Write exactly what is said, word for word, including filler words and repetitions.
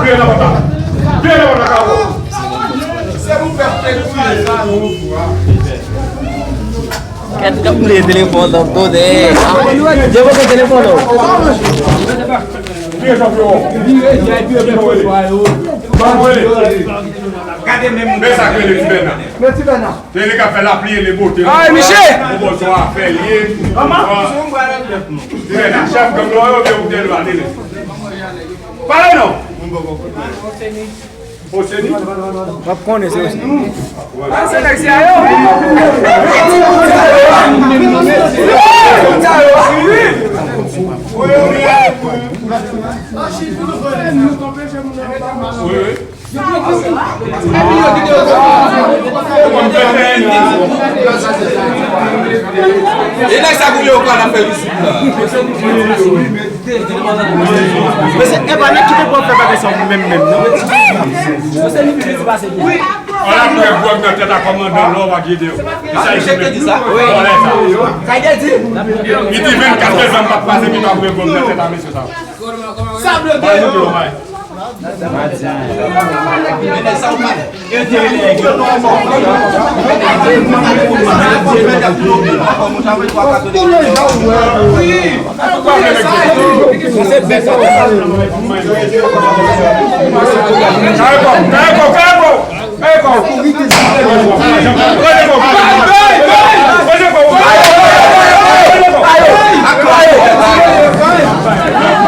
Kèt k ap touye telefòn nan, tonnè. Dye poko telefòn nan. Gade menm. Men sa k rele ti bèna. Men ti bèna. Se li k ap fè lapli e le bote. Ay, misye! Ou bonswa, fè l ye. Kòman? Ti bèna, chèf gang lan, yo, ou te lwa, tele. Pale non. Oseni? W ap konnen se Oseni. Ah, se nèg C I A yo. Wi, wi. E nèg sa goumen yo pral ap fè YouTube la. Mesye, e pa nèg ki te pral fè bagay sa menm menm non. Wala pou e gwòg nan tèt a kòmandan lò pa gide yo. Misye te di sa. Wala sa. Li di vennkat dezanm pa pase ki ta pou e gwòg nan tèt a mesye sa. Sa vle di.